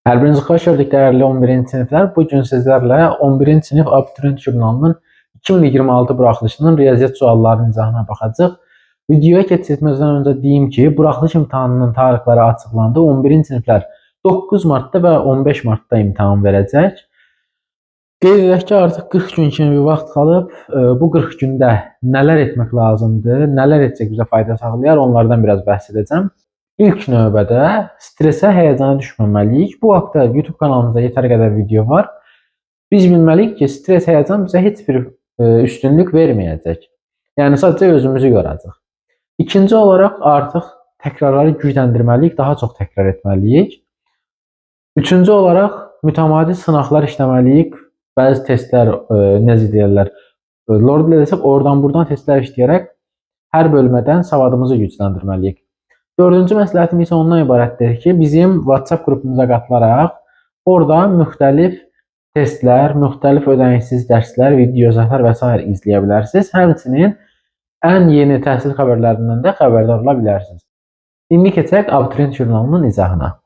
Hər birinizi xoş gördük dəyərli 11-ci siniflər. Bu gün sizlərlə 11-ci sinif abituriyent jurnalının 2026 buraxılışının riyaziyyat suallarının izahına baxacağıq. Videoya keçməzdən öncə deyim ki, buraxılış imtahanının tarixləri açıqlandı. 11-ci siniflər 9 martda və 15 martda imtahan verəcək. Qeyd edək ki, artıq 40 gün kimi bir vaxt qalıb. Bu 40 gündə nələr etmək lazımdır, nələr etsək bizə fayda sağlayar, onlardan biraz bəhs edəcəm. İlk növbədə stresə, həyəcana düşməməliyik. Bu haqda YouTube kanalımızda yetər qədər video var. Biz bilməliyik ki, stres, həyəcan bizə heç bir üstünlük verməyəcək. Yəni sadəcə özümüzü yoracaq. İkinci olaraq artıq təkrarları gücləndirməliyik, daha çox təkrar etməliyik. Üçüncü olaraq mütəmadi sınaqlar işləməliyik. Bəzi testlər, necə deyirlər, lord desək, oradan buradan testlər işləyərək hər bölmədən savadımızı gücləndirməliyik. Dördüncü məsləhətim isə ondan ibarətdir ki, bizim WhatsApp qrupumuza qatılaraq orada müxtəlif testlər, müxtəlif ödənişsiz dərslər, video izahlar və sair izləyə bilərsiniz. Həmçinin ən yeni təhsil xəbərlərindən də xəbərdar ola bilərsiniz. İndi keçək abituriyent jurnalının izahına.